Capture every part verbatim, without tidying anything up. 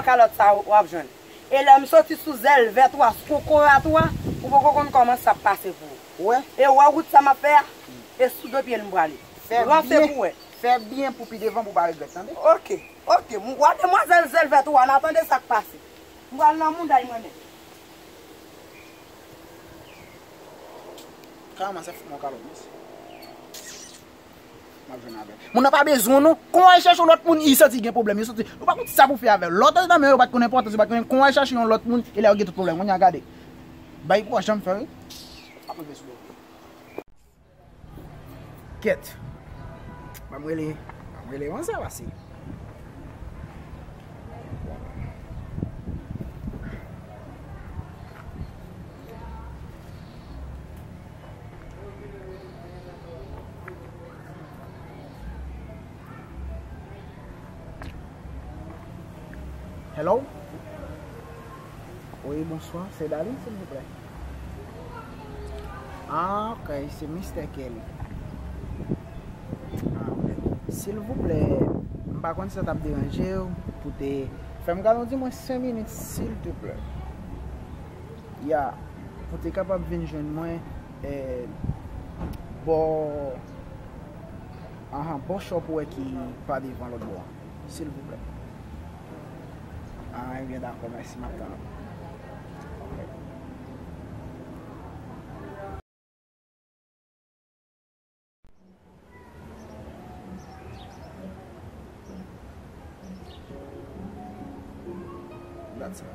Kalòt sa w ap jwenn. E lè m soti sou zèl vèt ou a, sou kokorat ou a, ou poko konn kòman sa ap pase pou ou. Ou wè? E ou wè wout sa m ap fè a? E sou de pye l m prale. Fè byen, fè byen pou pi devan pou w pa regrèt, tande? Ok, ok. M wè demwazèl zèl vèt ou a, n a tande sa k pase. M pral nan mouda l mwen menm. Kòman sa fout mwen kalòt, mesye? M ap jwenn avè l. Moun nan pa bezwen w non. Kon w al chèche yon lòt moun, li santi gen pwoblèm. Yo santi, yo pa konn sa pou fè avè l. Lòt nan men yo pa t konn enpòtans, yo pa t konnen kon w al chèche yon lòt moun, e lè yo gen tout pwoblèm. Kounye a gade. Bay pou w janm fè, wi. Ap rive sou do. Kèt. Ban m rele, ban m rele yon sa pase. Hello? Wi, bonswa. Se Darline, silvouplè? Ah, ok, se Mistè Kelly. Ah, ok. Silvouplè, m pa konn si sa t ap deranje w pou te fè m gade yon di mwen senk minit, silvouplè. Ya, pou te kapab vin jwenn mwen, eh, bò, ahan, bò shop ou wè ki pa devan lòt bò a, silvouplè. Ah, ebyen, dakò, mèsi, m ap tann ou. Ok. That's all.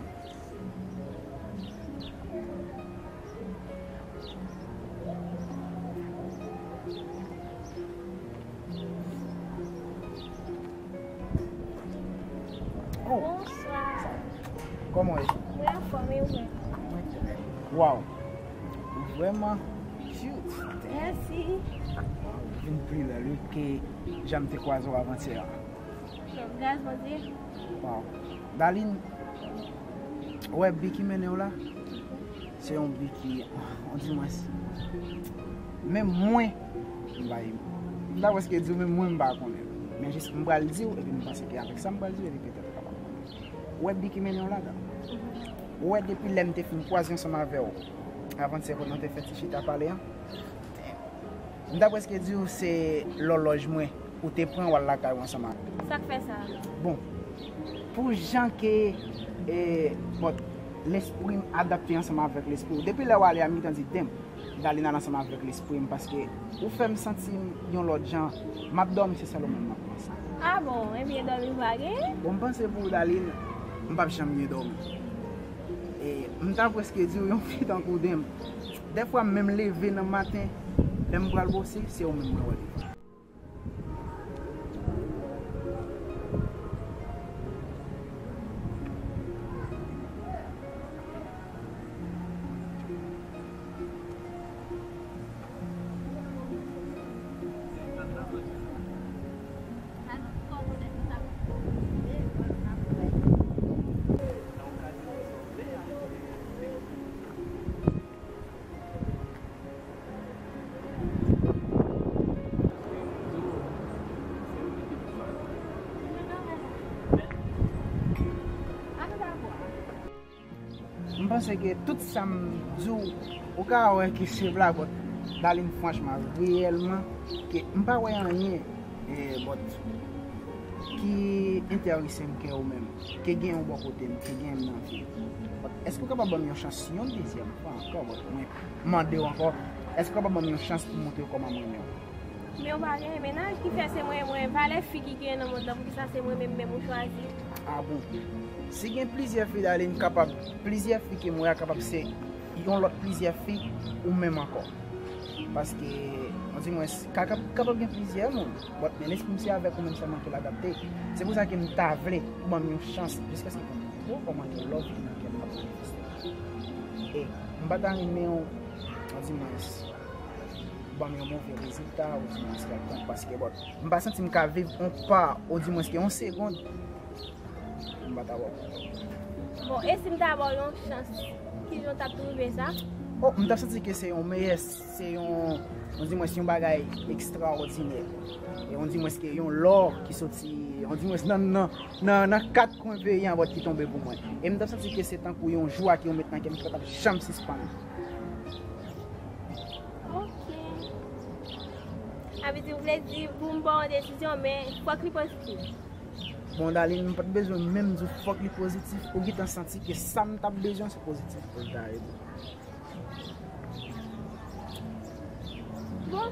Oh. Bonswa. Kòman w ye? Mwen anfòm, e ou menm? Mwen trè. Waw. Ou vrèman cute. Mèsi. Waw, ou vin pi bèl, wi, ke jan m te kwaze w avantyè a. Gras Bondye. Waw. Darline, ou wè bi ki mennen w la? Se yon bi ki, on di mwen, menm mwen, m pa, m ta prèske di w, menm mwen, m pa konnen. Men jis, m pral di w, epi m panse ke avèk sa m pral di w, epi petèt ou kapab konnen. Ou wè bi ki mennen w ladan? Ou wè depi lè m te fin kwaze ansanm avè w, avantyè kote nou te fè ti chita pale an? M ta prèske di w se lòlòj mwen ou te pran w al lakay ou ansanm avè l. Sa k fè sa? Bon, pou jan ke, e, bon, lespri m adapte ansanm avèk lespri w. Depi lè w ale a mitan diten m, Darline al ansanm avèk lespri m, paske ou fè m santi m yon lòt jan. M ap dòmi, se sèl ou menm m ap panse. Ah bon? Ebyen, dòmi pa gen? Bon, m panse pou ou, Darline, m p ap janm gen dòmi. E m ta prèske di w yon fi tankou Dèm. Dèfwa m menm leve nan maten, lè m pral bwose, se ou menm mwen wè devan. M panse ke tout sa m di w, ou ka wè ke se blag, but Darline, franchman, reyèlman, ke m pa wè anyen, eh, but ki enterese m ke ou menm, ke gen yon bò kote m, ke gen m nan vi. But èske ou kapab ban m yon chans yon dezyèm fwa ankò, but mwen mande w ankò, èske ou kapab ban m yon chans pou m montre w kòman m renmen w? Men ou pa gen mennaj, ki fè se mwen, mwen, valè fi ki gen nan mond lan, poukisa se mwen menm, menm ou chwazi? Ah bon. Si gen plizyè fi, Darline, kapab, plizyè fi ke m wè a kapab se yon lòt plizyè fi ou menm ankò. Paske, on di mwen, ka, ka, kapab gen plizyè moun, but men lespri m se avèk ou menm sèlman ke l adapte. Se pou sa ke m ta vle ou ban m yon chans, jiskaske pou m montre w kòman ke love ki nan kè m ap manifeste. E m pa ta renmen w, on di mwen, ban m yon move rezilta, ou di mwen, kèlkonk, paske, but m pa santi m ka viv on pa, ou di mwen, yon segonn, m pa ta ba w. Bon, e si m ta ba w yon chans, kijan w t ap twouve sa? Oh, m t ap santi ke se yon meyè, se yon, on di mwen, se yon bagay ekstraòdinè. E on di mwen ke yon lò ki soti, on di mwen, nan, nan, nan, nan kat kwen peyi an bòt ki tonbe pou mwen. E m t ap santi ke se tankou yon jwa ke yo met nan kè m ki pa t ap janm sispann. Ok. Sa vle di, ou vle di, pou m ba w yon desizyon, men fòk li pozitif. Bon, Darline, m pa t bezwen menm di w fòk li pozitif. Ou gentan santi ke sa m t ap bezwen, se pozitif pou l ta ye. Bon,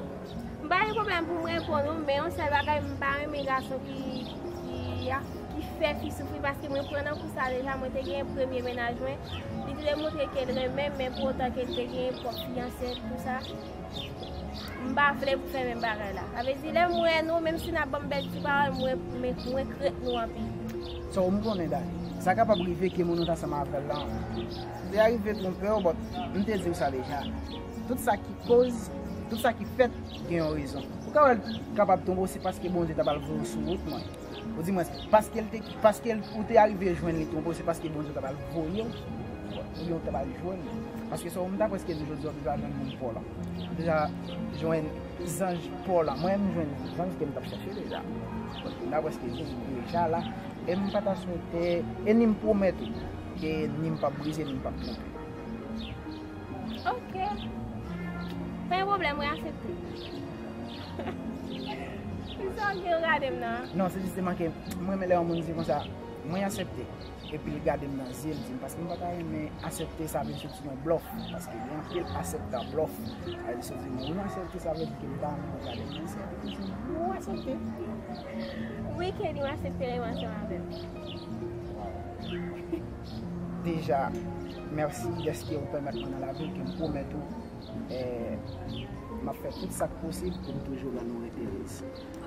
m pa gen pwoblèm pou m reponn ou, men yon sèl bagay, m pa renmen gason ki, ki, ki fè fi soufri, paske mwen pran nan kou sa deja, mwen te gen premye mennaj mwen, li te demontre ke l renmen m, men pou otan ke l te gen pwòp fiyanse, tout sa. M pa vle pou fè menm bagay la. Sa vle di, lè m wè nou, menm si n ap ban m bèl ti pawòl, mwen, mwen, mwen krent nou anpil. So, m konnen, Darline, sa kapab rive ke moun ou t ansanm avè l lan, li te arive twonpe w, but m te di w sa deja. Tout sa ki koz, tout sa ki fèt, gen yon rezon. Ou ka wè l kapab twonpe w, se paske Bondye ta pral voye w sou wout mwen. Ou di mwen, paske l te, paske l, ou te arive jwenn li twonpe w, se paske Bondye ta pral voye w, oubyen ou ta pral jwenn li. Paske sa, m ta prèske di jodi a, ou deja jwenn moun pa w lan. Ou deja jwenn zanj pa w lan. Mwen, m jwenn zanj ke m t ap chèche deja. M ta prèske di deja la. E m pa ta swete, e ni m pwomèt ou ke ni m p ap brize, ni m p ap twonpe. Ok. Pa gen pwoblèm, mwen aksepte. Kisa w gen w gade m nan? Non, se jisteman ke mwen renmen lè yon moun di konsa, mwen aksepte. Epi l gade m nan zye, l di m, paske m pa ta renmen aksepte sa vin soti yon blòf. Paske gen anpil akseptan blòf. Sa vle di, soti yon moun aksepte, sa vle di ke m pa renmen gade m nan zye. Epi l di m, mwen aksepte. Wi, Kenny, mwen aksepte renmen ansanm avè w. Deja, mèsi dèske ou pèmèt mwen nan lavi w, ke m pwomèt ou, eh, m ap fè tout sa k posib pou m toujou rann ou rete rèz.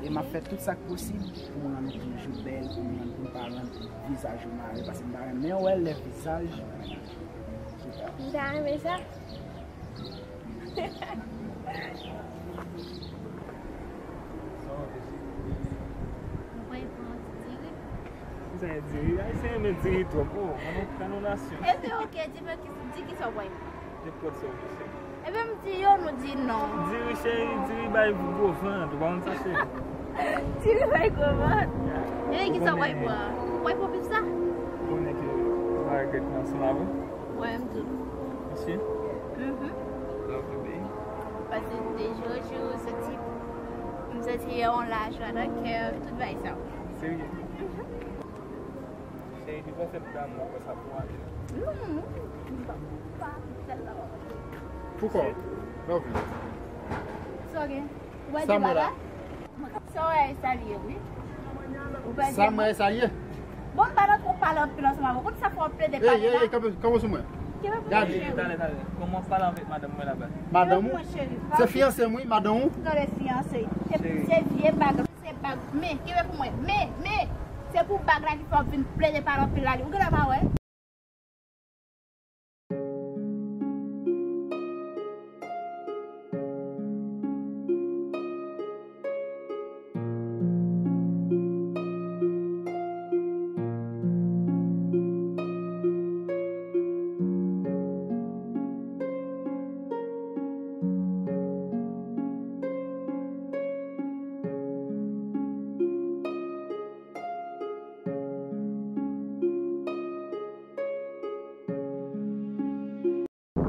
E m ap fè tout sa k posib pou m rann ou toujou bèl, pou m rann, pou m pa rann vizaj ou mare, paske m pa renmen wè lè vizaj mare. M ta renmen sa. Mwen pral pran ti diri. Sa e diri? Ayisyen renmen diri twòp. Oh, ann nou, ann nou nasyon. Ebyen, ok, di mwen ki, di kisa w pral pran. Nenpòt sa w vle, cheri. Ebyen, m di yo, nou di non. Diri, cheri, diri bay gwo vant, ou pa konn sa, cheri? Diri bay gwo vant. Yeah. Ebyen, kisa w pral pran? Ou pral pran pizza? Ou konnen ke ou pa regrèt mwen ansanm avè w. Mwen menm tou. Mèsi. Mhm. Love you, baby. Pase de jou an jou, m santi, m santi yon lajwa nan kè m, tout bagay sa yo. Serye? Mhm. Cheri, li panse m damou konsa pou ale. Non, non, non. M pa, pa, sèl la. Poukò? Love you. Sa w gen? Ou pa di bagay? Sa w wè sa l ye, wi. Ou pa di. Sa m wè sa l ye? Bon, m pa nan twò pale anpil ansanm avè w. Konn sa fè w plede pale la? Ey, ey, ey, kanpe, kanpe sou mwen. Gade. Talè, talè. Kòman w pale avèk madanm mwen la bas? Madanm ou? Se fiyanse m, wi, madanm ou? Tande fiyanse. Se, se vye bag, se bag. Men, kenbe pou mwen. Men, men, se pou bag la ki fè w vin plede pale anpil la. Ou genlè pa wè?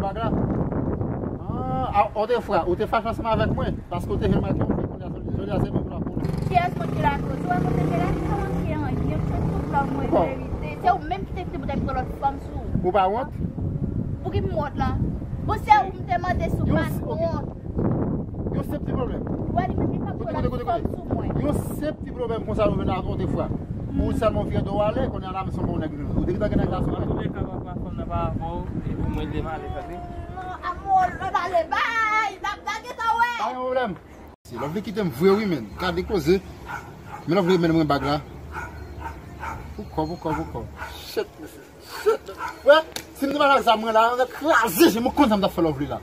Bag la. Ah, a, ou te fra, ou te fache ansanm avèk mwen, paske ou te jwenn mwen ak yon fi, kounye a, jodi a, se mwen pou l ap konnen. Kiyès mwen ki lakoz? Ou wè kote m ye la, m pa manke anyen, m fè tout lòv mwen verite. Se ou menm ki te kite pou te pran lòt fanm sou ou. Ou pa wont? Pouki m wont la? Bon, se ou m te mande si w pa t wont. Yon senp ti pwoblèm. Ou wè li menm li p ap pran lòt fanm sou mwen. Yon senp ti pwoblèm konsa nou vin rakonte fwa. Ou sèlman vire do w ale, kounye a la m sanble yon nèg. Ou te gentan gen nèg la sou mwen. Antouleka, papa, fanm nan pa avè w, e pou mwen li te male, tande. Non, amò, lè n ale, bay, n ap lage tan wè. Pa gen pwoblèm. Si Lovely kite m vre wi, men. Gade koze. Men Lovely men mwen bag la. Poukò, poukò, poukò. Shit, mesye. Shit. Wè, si m te pa lage zam mwen la, mwen kraze, je m konn sa m t ap fè Lovely la.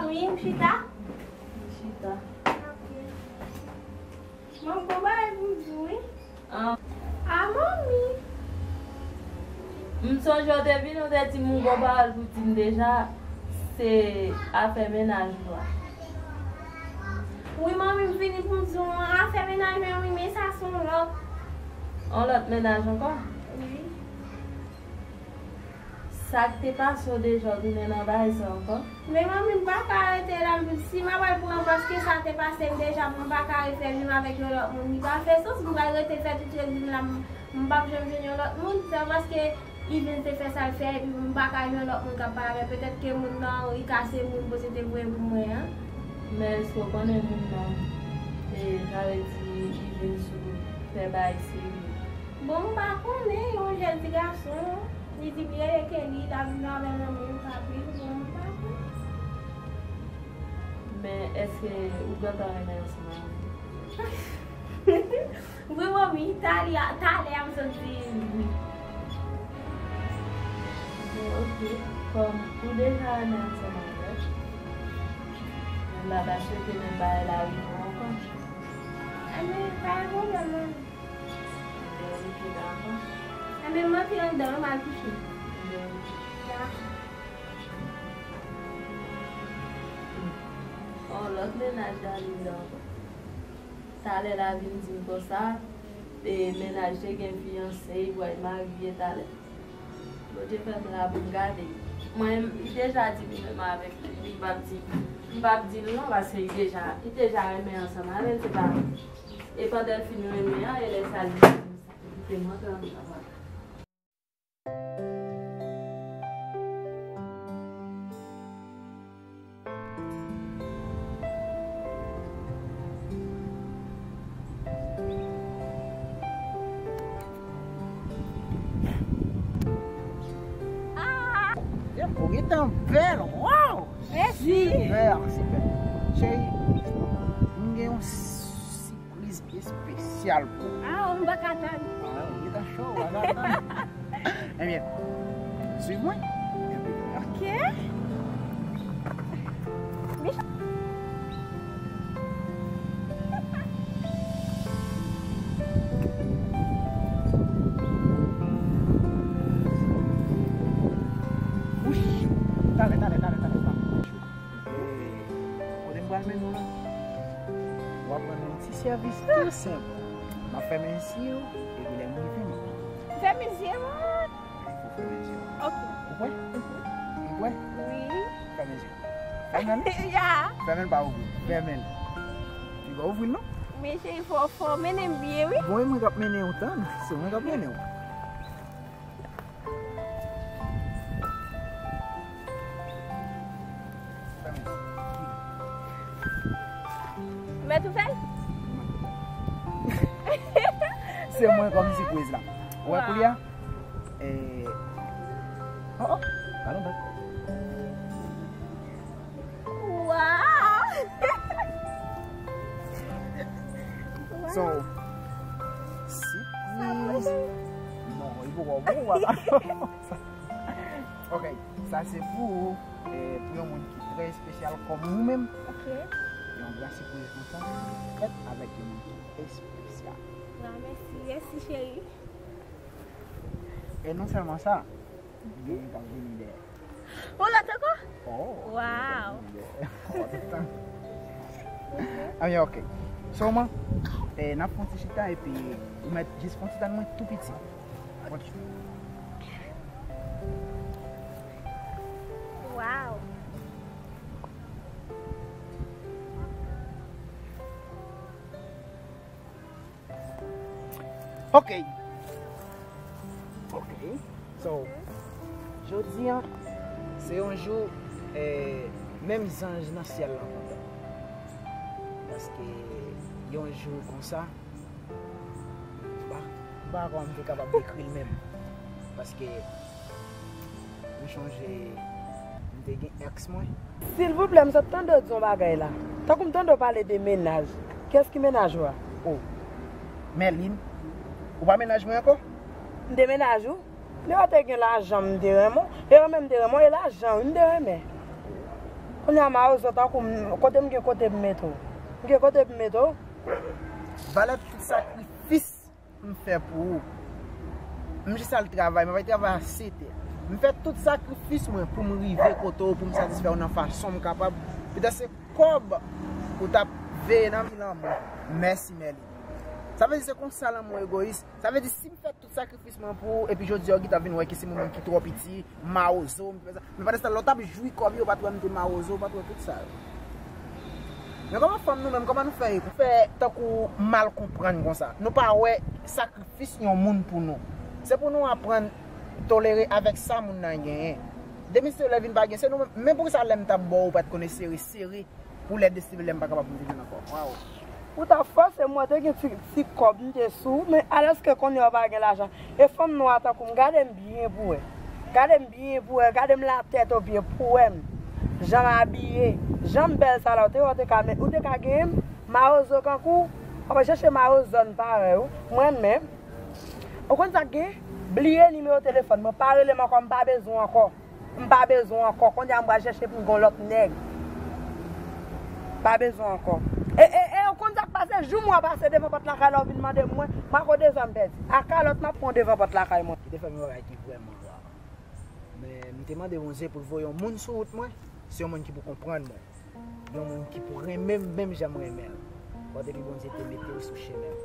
Wi, m chita. Chita. Ok. Mwen gon bagay pou m di w, wi. Ah. Ah, manmi. M sonje w te vini, w te di m yon bon pawòl pou di m deja, se afè mennaj ou a. Wi, manmi, m vini pou m di w afè mennaj mwen, wi, men sa se yon lòt. Yon lòt mennaj ankò? Wi. Sa k te pase w deja, w tounen nan bagay sa ankò? Men manmi, m pa ka rete la, m, si m ap al pran paske sa te pase m deja, m pa ka refè vi m avèk yon lòt moun. Li pa fè sans, m pral rete fè tout rès vi m la, m, m p ap janm jwenn yon lòt moun. Se paske Yvin te fè sa l fè, epi m pa ka jwenn lòt moun k ap pale avè l. Petèt ke moun nan, li ka se moun bondye te voye pou mwen an. Men èske w konnen moun nan, e, sa vle di Yvin sou fè bagay serye? Bon, m pa konnen, yon jèn ti gason. Li di m li rele Kelly, l ap viv avè manmi l, papi l, bon, m pa konnen. Men èske ou gentan renmen ansanm avè l? Wi, manmi, talè, talè a m sot di wi. Men, ok, kòm ou deja renmen ansanm avè l, m pa ta swete menm bagay la rive w ankò. Enben, pa gen pwoblèm, manmi. Enben, ok, dakò. Enben, m antre anndan wi, m al kouche. Enben, ok. Dakò. Oh, lòt mennaj Darline nan ankò. Talè l a vin di m konsa, e, mennaj te gen fiyanse, li pral marye talè. Bondye fè m la pou m gade. Mwen, li deja di li menm avèk li, li p ap di, li p ap di l non, paske li deja, li deja renmen ansanm avè l, se pa, e pandan l fin renmen an, e lè sa l di m sa, li te mande ansanm avè l. Ou gentan bèl, waw! Mèsi. Sipè, sipè. Cheri, m gen yon sipriz espesyal pou ou. Ah, m pa ka tann. Ah, ou gentan cho, ou pa ka tann. Ebyen, swiv mwen. Ok. Wouch! Talè, talè, talè, talè, talè. E, kote m pral mennen w la? W ap rann yon ti sèvis tou senp. M ap fèmen zye w, epi lè m rive, m ap... Fèmen zye w? Wi, fò w fèmen zye w. Ok. Ou prè? Mhm. Ou prè? Wi. Fèmen zye w. Fèmen l? Ya. Fèmen l, pa ouvri. Fèmen l. Li pa ouvri l non. Men cheri, fò, fò w mennen m byen, wi. Bon, e mwen k ap mennen w, tann. Se mwen k ap mennen w. Mèt ou fè l? Se mwen kòm sipriz la. Ou wè koulye a? E, oh, oh, pa lontan. Wow! So, sipriz. Non, li poko bon, wala. Ok, sa se pou ou, e, pou yon moun ki trè espesyal kòm ou menm. Ok. Yon gran sipriz konsa, fèt avèk yon moun ki espesyal. Gran mèsi, mèsi cheri. E non sèlman sa, gen moun k ap vini dèyè. Yon lòt ankò? Oh, wow. Yon lòt ankò. Ebyen, ok. Sèlman, e, n ap fè yon ti chita epi ou mèt jis fè yon ti tann mwen tou piti. Wow. Ok. Ok. So, jodi a, se yon jou, eh, menm zanj nan syèl la kontan. Paske yon jou konsa, m pa, m pa kwè m te kapab dekri l menm. Paske M chonje m te gen èks mwen. Silvouplè, m sot tande w di yon bagay la. Tankou m tande w pale de mennaj. Kiyès ki mennaj ou a? Oh, Merline, ou pa mennaj mwen ankò? M te mennaj ou? Lè w te gen lajan, m te renmen w. E renmen m te renmen w, e lajan, wi, m te renmen. Kounye a mawozo tankou m, kote m gen kote m mete w. M gen kote m mete w. Valè tout sakrifis m fè pou ou. M jis al travay, m pa travay a sèt è. M fè tout sakrifis mwen pou m rive kote w, pou m satisfè w nan fason m kapab. Petèt se kòb ou t ap veye nan vi lanmou. Mèsi, Mèlin. Sa vle di se konsa lanmou egoyis. Sa vle di si m fè tout sakrifis mwen pou ou, epi jodi a w gentan vin wè ke se mwen menm ki twò piti, mawozo, m fè sa. Men pandan se tan lè w t ap jwi kòb yo, ou pa t wè m te mawozo, ou pa t wè tout sa yo. Men kòman fanm nou menm, kòman nou fè, nou fè tankou mal konprann konsa? Nou pa wè sakrifis yon moun pou nou. Se pou nou aprann tolere avèk sa moun nan genyen. Demen si lè vin pa gen, se nou menm. Men poukisa lè m t ap ba w, ou pa t konnen sere, sere pou lè de sere lè m pa kapab pou m te jwenn ankò? Waw. Ou t ap fòse m, mwen te gen ti, ti kòb m te sou, men alòske kounye a w pa gen lajan. E fanm nwa tankou m, gade m byen pou wè. Gade m byen pou wè, gade m latèt o pye pou wè m. Jan m abiye, jan m bèl sa la, ou te wè ou te ka, men ou te ka genyen m, mawozo kankou, w ap chèche mawozo zòn parèy ou. Mwen menm, ou konn sa k gen? Bliye nimewo telefòn mwen, pa rele m ankò, m pa bezwen w ankò. M pa bezwen w ankò. Kounye a m pral chèche pou m gen yon lòt nèg. Pa bezwen w ankò. E, e, e, ou konn sa k pase? Jou mwen pase devan pòt lakay la, ou vin mande m mwen, m a kote zòn pèdi. A kalòt m ap pran w devan pòt lakay mwen. Ki te fè m yon bagay ki vrèman grav. Men m te mande Bondye pou l voye yon moun sou wout mwen. Se yon moun ki pou konprann mwen. Yon moun ki pou renmen m menm jan m renmen l. Kote ke Bondye te mete w sou chemen m.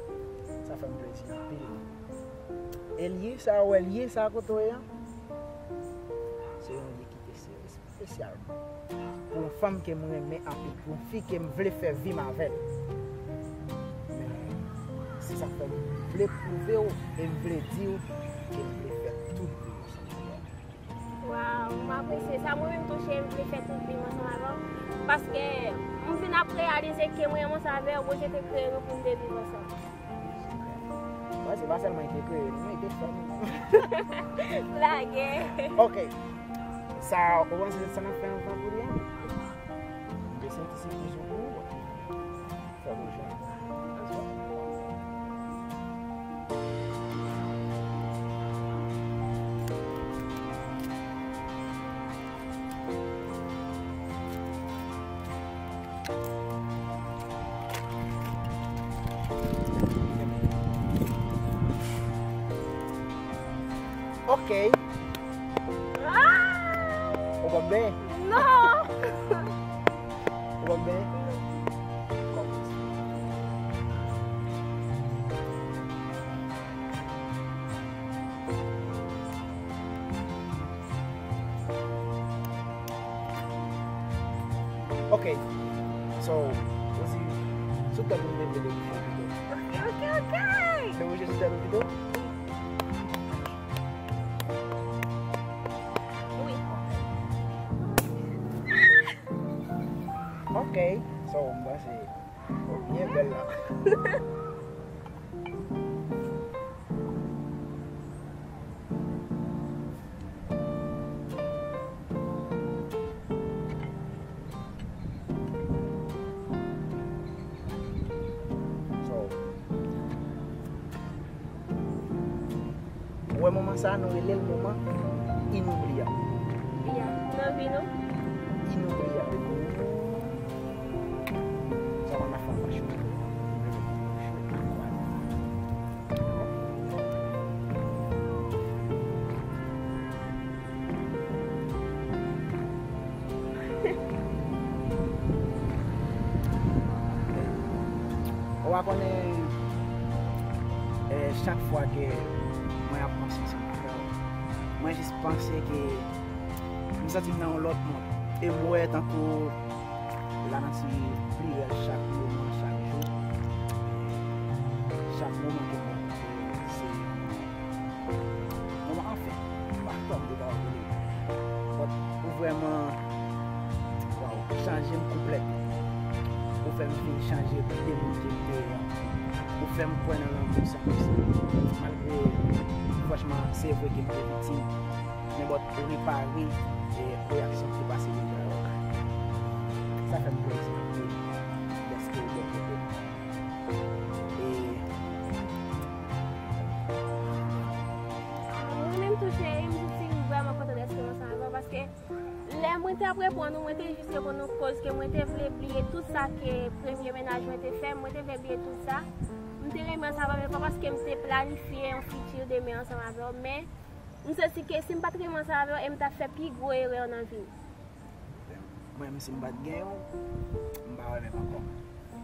Sa fè m plezi anpil. E lye sa, ou wè lye sa kote w ye a? Se yon lye ki te sere espesyalman pou yon fanm ke m renmen anpil, pou yon fi ke m vle fè vi m avè l. Men, se sa k fè m vle pwouve w e m vle di w ke m vle fè tout vi m ansanm avè w. Waw, m apresye sa. Mwen menm tou, cheri, m vle fè tout vi m ansanm avè w. Paske m vin ap reyalize ke mwen renmen ansanm avè w, Bondye te kreye nou pou n te viv ansanm. Mwen, se pa sèlman li te kreye nou, li te fè nou. Blage. Ok. Sa, ou panse se sa n ap fè anvan pou li an? M te santi se prizon pou ou. Fò nou jwenn. Ok. Ah! Ou p ap benyen? Non! Ou p ap benyen? Kòmanse. Ok. So, ou di, sou tèt ou, m te vle debouje pito. Ok, ok, ok. Debouje sou tèt ou pito? Wi. Ok. So, m panse ou byen bèl la. So, ou wè moman sa, nou rele l moman inoubliyab. Ya, nan vi nou. Inoubliyab. Sa konn ap fè anpil chou. Ou pa konnen, eh, chak fwa ke mwen ap panse ansanm avè w, mwen jis panse ke m santi m nan yon lòt mond. E m wè tankou lanati pli rèl chak moman, chak jou. Chak moman ke mwen pase, se yon moman, anfen, m pa konn kòman m te ka rele. But ou vrèman, waw, chanje m konplètman. Ou fè m vin chanje de moun ke m te ye an. Ou fè m kwè nan lanmou san konsèy. Malgre, franchman, se vre ke m te viktim, men but ou repare, e, reyaksyon ki te pase deja yo. Sa fè m plezi anpil dèske ou bò kote m. E, mwen menm tou, cheri, m santi m vrèman kontan dèske m ansanm avè w, paske lè mwen Te ap reponn ou, mwen te jis reponn ou koz ke mwen te vle bliye tout sa ke premye mennaj mwen te fè, mwen te vle bliye tout sa. M te renmen ansanm avè l, pa paske m te planifye yon fiti demen ansanm avè w, men m santi ke si m pa t renmen ansanm avè w, e m t ap fè pi gwo erè nan vi m. Mwen menm si m pa t gen yon, m pa wè menm ankò.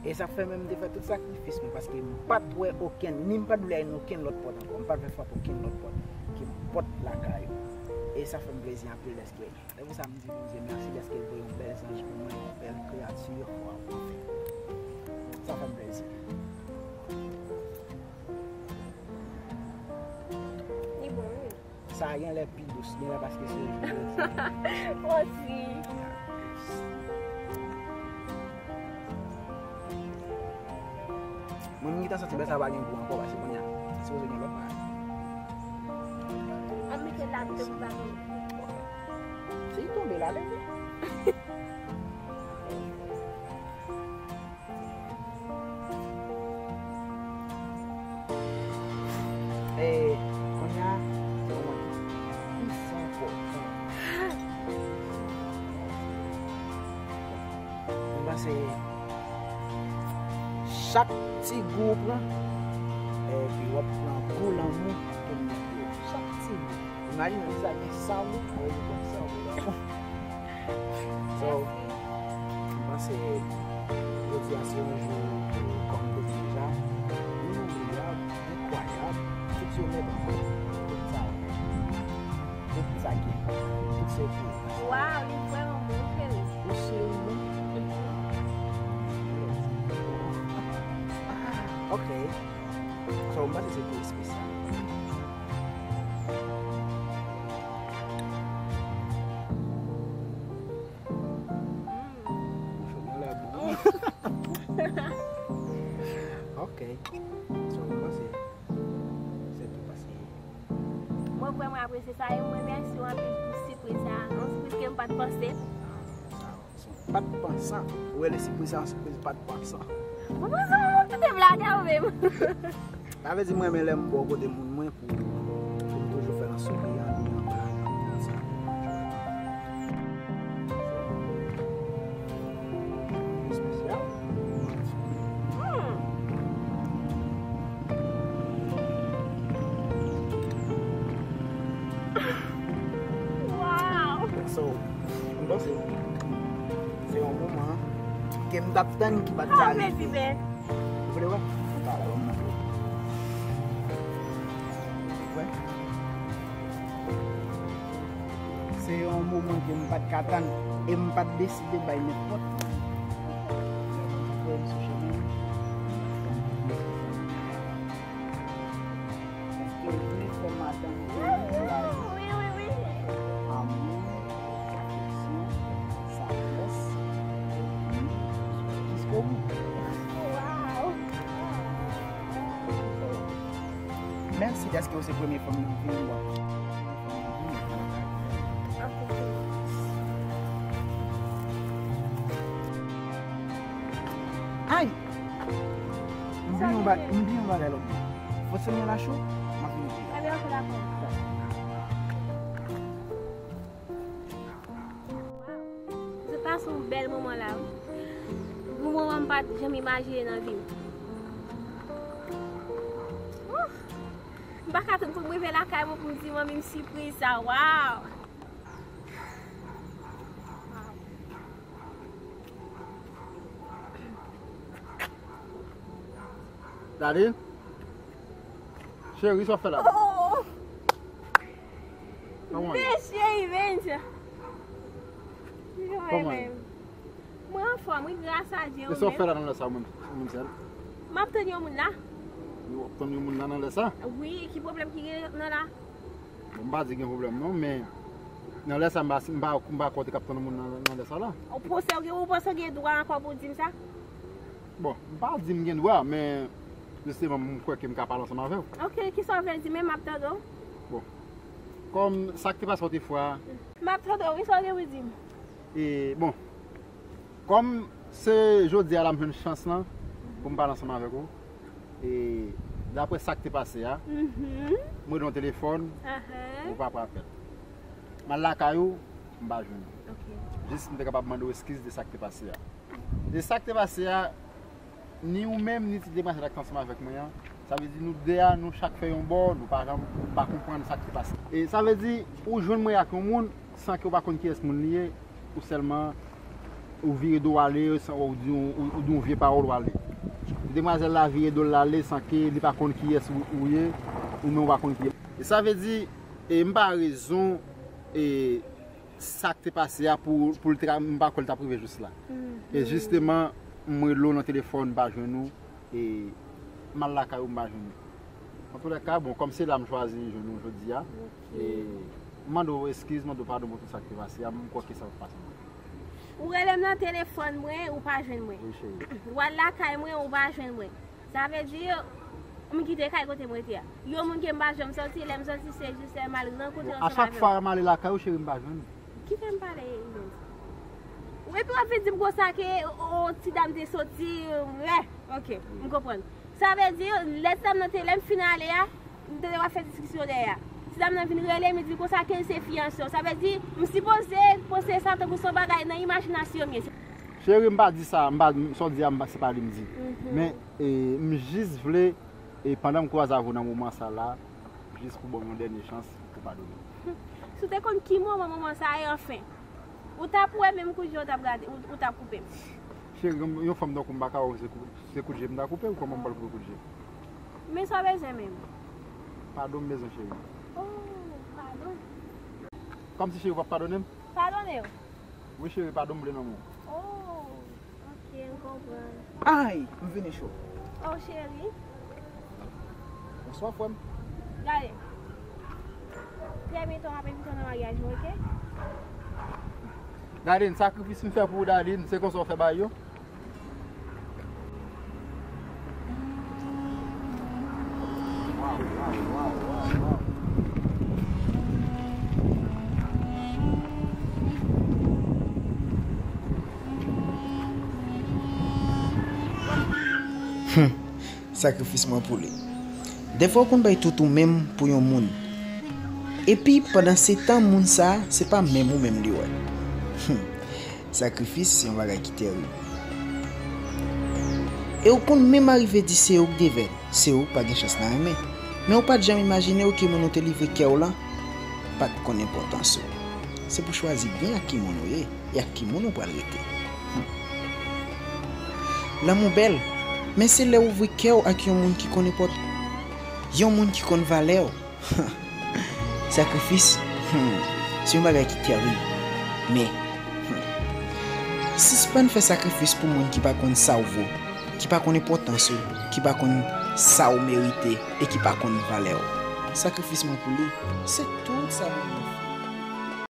E sa fè menm m te fè tout sakrifis mwen, paske m pa t wè okenn, ni m pa t vle al nan okenn lòt pòt ankò, m pa t vle frape okenn lòt pòt ke pòt lakay ou. E sa fè m plezi anpil dèske, e pou sa m di Bondye mèsi dèske l voye yon bèl zanj pou mwen, yon bèl kreyati, waw, anfen. Sa fè m plezi. Li bon, wi. Sa genlè pi dous, genlè paske se jodi. Osi. Mwen, m gentan santi bèl sa pa gen gou ankò, paske kounye a, sipoze gen lòt bagay. An mete la, m te pou bagay. Se li tonbe la, leve. E, kounye a, se yon moman ki enpòtan. Mwen panse chak ti gou ou pran, epi w ap pran gou lanmou ke m mete. Chak ti gou. Imajine w deja gen san gou, ou pran san gou lanmou. So, m panse jodi a se yon jou, kòm m te di deja, inoubliyab, enkwayab, tout yo mèt ansanm. Tout sa, tout sa ki, tout se pou. Waw, li vrèman bon, cheri. Ou cheri, non? Ok. So, m panse se te espesyal. Bouch ou genlè bon. Ok. So, m panse se tou pase. Mwen vrèman apresye sa e mwen remèsye w anpil pou sipriz sa. Yon sipriz ke m pa t panse. Sa, sa, pa t pansan. Ou wè le sipriz sa, yon sipriz pa t pansan. Mwen panse w kite blaga ou menm. Sa vle di mwen renmen lè m bò kote moun mwen pou, pou m toujou fè l an souriyan, li an blagan. Espesyal. Hmm. Wow. So, m panse se yon moman ke m t ap tann ki pa t ka rive. Ou vle wè? Ou pa wè, m montre w. Wè? Se yon moman ke m pa t ka tann e m pa t deside bay nenpòt moun. Frè m sou chemen. Paske w vle fè madanm ou yon ti lavi. Wi, wi, wi. Amou, afeksyon, sajès, epi jiskobout. Waw. Mèsi dèske w se premye fanm nan vi m, bò. Ay! M bliye yon ba-, m bliye yon bagay lòt bò. Fò se mwen lache w, m ap vin di. Ebyen, ok, dakò. Se pase yon bèl moman la, wi. Yon moman m pa t janm imajine nan vi m. Ouf! M pa ka tann pou m rive lakay mwen pou m di manmi m sipriz sa. Waw! Daddy? Cheri, sa w fè la? Oh! Kòman w ye? Bèl cheri, men sa. Kòman w ye? Mwen anfòm, wi, gras a Dye. E sa w fè la nan lè sa, ou menm, ou menm sèl? M ap tann yon moun la. Ou ap tann yon moun la nan lè sa? Wi, ki pwoblèm ki gen nan la? Bon, m pa di gen pwoblèm non, men nan lè sa, m pa, m pa, m pa kwè w te k ap tann yon moun nan, nan lè sa la. Ou panse w gen, ou panse w gen dwa ankò pou w di m sa? Bon, m pa di m gen dwa, men jisteman, m kwè ke m ka pale ansanm avè w. Ok, kisa w vle di menm, m ap tande w. Bon, kòm sa k te pase lòt fwa. M ap tande w, wi, sa w gen pou di m. E, bon, kòm se jodi a la m jwenn chans lan pou m pale ansanm avèk ou, e daprè sa k te pase a, mhm, m rele w nan telefòn, ahan, ou pa pran apèl. M al lakay ou, m pa jwenn ou. Ok. Jis m te kapab mande w eskiz de sa k te pase a. De sa k te pase a, ni ou menm, ni ti demwazèl la ki te ansanm avèk mwen an, sa vle di nou de a, nou chak fè yon bò, nou pa janm pa konprann sa k te pase. E sa vle di, ou jwenn mwen ak yon moun, san ke w pa konn kiyès moun li ye, ou sèlman, ou vire do w ale, san, ou di yon, ou, ou di yon vye pawòl, w ale. Demwazèl la vire do l ale san ke li pa konn kiyès ou, ou ye, ou menm ou pa konn kiyès. E sa vle di, e m pa rezon, e sa k te pase a pou, pou l te ka, m pa kwè l t ap rive jis la. E jisteman, m rele w nan telefòn, m pa jwenn ou, e m al lakay ou, m pa jwenn ou. Antoulèka, bon, kòm se la m chwazi jwenn ou jodi a, e m mande w eskiz, mande w padon pou tout sa k te pase a, m kwè ke sa p ap pase ankò. Ou rele m nan telefòn mwen, ou pa jwenn mwen. Wi, cheri. Ou al lakay mwen, ou pa jwenn mwen. Sa vle di, m kite kay kote m rete a. Yon moun ke m pa janm sòti, lè m sòti, se jis lè m al rankontre ansanm avè w. A chak fwa m ale lakay ou, cheri, m pa jwenn ou. Ki fè m pale Ives? Ou epi w ap vin di m konsa ke, o, ti dam te soti, wè. Ok, m konprann. Sa vle di, lè ti dam nan te, lè m fin ale a, m tande w ap fè diskisyon dèyè a. Ti dam nan vin rele m, li di konsa ke l se fiyanse w. Sa vle di, m sipoze panse sa tankou se yon bagay nan imajinasyon m ye. Cheri, m pa di sa, m pa, sa w di a, m pa, se pa li m di. Men, e, m jis vle, e, pandan m kwaze avè w nan moman sa la, jis pou ban m yon dènye chans pou padone m. Si w te konn ki moman moman sa ye, anfen. Ou t ap wè menm kout je w t ap gade, ou, ou t ap koupe m. Cheri, yon, yon fanm tankou m pa ka wè w se kou-, se kout je m ta koupe w, kòman m pral koupe kout je? Men sa w bezwen menm? Padon m bezwen, cheri. Oh, padon. Kòmsi cheri w p ap padone m? Padone w. Wi, cheri, padon m vle nan men w. Oh, ok, m konprann. Ay, m vini cho. Oh, cheri. Bonswa, frè m. Gade. Trè byento, m ap envite w nan maryaj mwen, ok? Darline, sakrifis m fè pou ou, Darline, se konsa w fè bagay yo? Hum, sakrifis mwen pou li. Defwa w konn bay tout ou menm pou yon moun. Epi, pandan se tan, moun sa a, se pa menm ou menm li wè. Hum. Sakrifis se yon bagay ki terib. E ou konn menm arive di se ou k devèn, se ou k pa gen chans nan renmen. Men ou pa t janm imajine w ke moun ou te livre kè w lan pa t konn enpòtans ou. Se pou chwazi byen ak ki moun ou ye e ak ki moun ou pral rete. Lanmou bèl, men se lè w ouvri kè w ak yon moun ki konn enpòt-, yon moun ki konn valè w. Sakrifis, hmm, se yon bagay ki terib. Men, hmm, sispann fè sakrifis pou moun ki pa konn sa w vo, ki pa konn enpòtans ou, ki pa konn sa w merite e ki pa konn valè w. Sakrifis mwen pou li, se tout sa mwen ye.